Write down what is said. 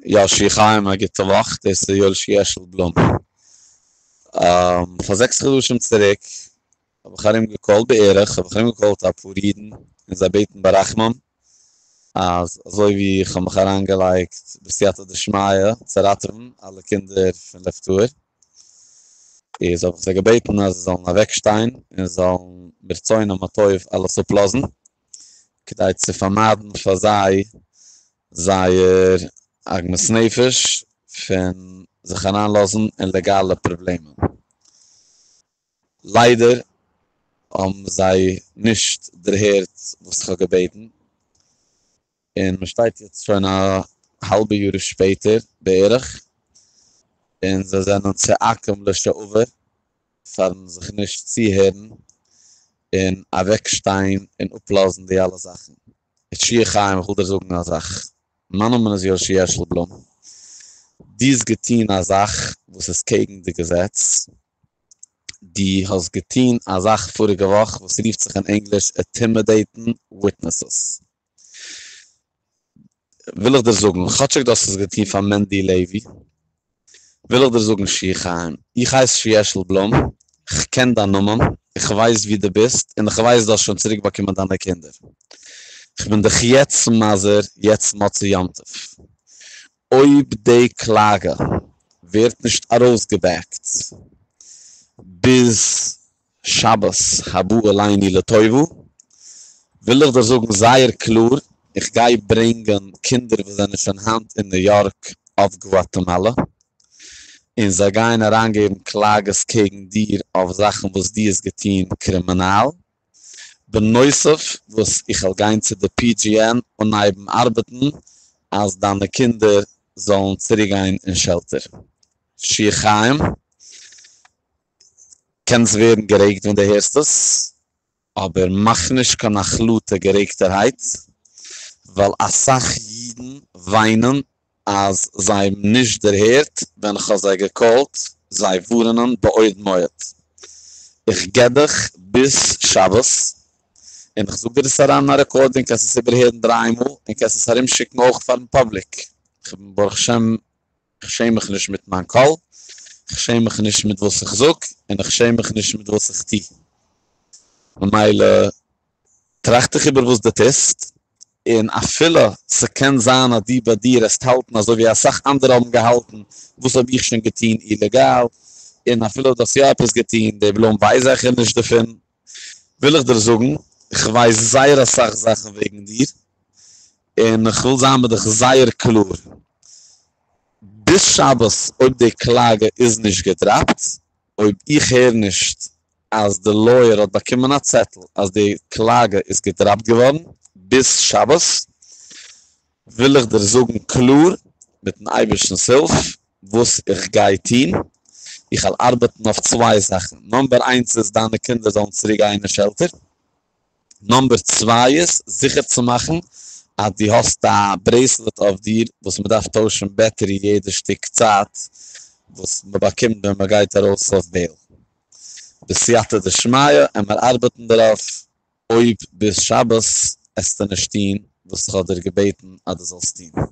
יאשי חיים, א גוטע וואך, דאס איז יואלישי העשל בלום. פאר זעקס חדשים צוריק האב איך ארום געקאלט בערך, האב איך ארום געקאלט אפאר אידן און זיי בעטן ברחמים אז אזוי ווי איך האב מיך אריינגעלייגט בסייעתא דשמיא צו ראטעווען אלע קינדער פון לב טהור, איז האב איך זיי געבעטן אז זיי זאלן אוועקשטיין און זאלן מרצונם הטוב אלעס אפלאזן, כדי צו פארמיידן פאר זיי זייער עגמת נפש פון זיך אריינלאזן אין לעגאלע פראבלעמען. ליידער האבן זיי נישט דערהערט וואס איך האב געבעטן, און מען שטייט יעצט שוין א האלבע יאר שפעטער בערך, און זיי זענען צועקים לשעבר פארן זיך נישט צוהערן און אוועקשטיין און אפלאזן די אלע זאכן. יהושע חיים, איך וויל דיר זאגן א זאך. מיין נאמען איז יושע העשל בלום. דו האסט געטון א זאך וואס איז קעגן די געזעץ. דו האסט געטון א זאך פאריגע וואך וואס רופט זיך אין ענגליש אינטימידעיטן וויטנעסעס. וויל איך דיר זאגן, כאטשיג דו האסט עס געטון פאר מענדי לעווי, וויל איך דיר זאגן שי' חיים, איך הייס שי' העשל בלום, כ'קען דיין נאמען, איך ווייס ווי דו ביסט, און איך ווייס דו האסט שוין צוריק באקומען דיינע קינדער. כ'בין דיך יעצט מזהיר, יעצט מוצאי יום טוב. אויב די קלאגע ווערט נישט ארויסגעבעקט ביז שבת הבא עלינו לטובה, וויל איך דיר זאגן זייער קלאר, איך גיי ברענגען קינדער וואס זענען שוין היינט אין ניו יארק אויף גואטעמאלע, און זיי גייען אריינגעבן קלאגעס קעגן דיר אויף זאכן וואס דו האסט געטון קרימינאל, בנוסף וואס איך וועל גיין צו די PGN אנהייבן ארבעטן אז דיינע קינדער זאלן צוריקגיין אין שעלטער. שי' חיים. קענסט ווערן גערעגט ווען דו הערסט עס, אבער מאך נישט קיין החלטה גערעגטערהייט, ווייל אסאך אידן וויינען אז זיי האבן נישט דערהערט ווען כ'האב זיי געקאלט זיי ווארענען בעוד מועד. איך געב דיך ביז שבת, און איך זאג דיר עס אריין אין א רעקארדינג, קענסט עס איבערהערן דריי מאל, און קענסט עס ארומשיקן אויך פארן פאבליק. כ'בין ברוך השם כ'שעם מיך נישט מיט מיין קול, כ'שעם מיך נישט מיט וואס איך זאג, און איך שעם מיך נישט מיט וואס איך טו. ממילא טראכט דיך איבער וואס דו טוסט, און אפילו ס'קען זיין אז דו ביי דיר עסט האלטן אזוי ווי אסאך אנדערע האבן געהאלטן, וואס האב איך שוין געטון איליגאל, און אפילו דו האסט יא עפעס געטון, דער בלום ווייסט זיכער נישט דערפון, וויל איך דיר זאגן, איך ווייס זייער אסאך זאכן וועגן דיר, און איך וויל זיין מיט דיך זייער קלאר. ביז שבת אויב די קלאגע איז נישט געדראפט, אויב איך הער נישט אז די לויער האט באקומען א צעטל אז די קלאגע איז געדראפט געווארן ביז שבת, וויל איך דיר זאגן קלאר, מיטן אייבערשטנ'ס הילף, וואס איך גיי טון. איך וועל ארבעטן אויף צוויי זאכן. נאמבער איינס איז דיינע קינדער זאלן צוריק גיין אין שעלטער. נאמבער צוויי איז זיכער צו מאכן אז דו האסט א ברעיסלעט אויף דיר וואס מען דארף טוישן בעטערי יעדע שטיק צייט וואס מען באקומט ווען מען גייט ארויס אויף בעיל. בסייעתא דשמיא עמער ארבעטן דערויף אויב ביז שבת עסטו נישט טון וואס איך האב דיר געבעטן אז דו זאלסט טון.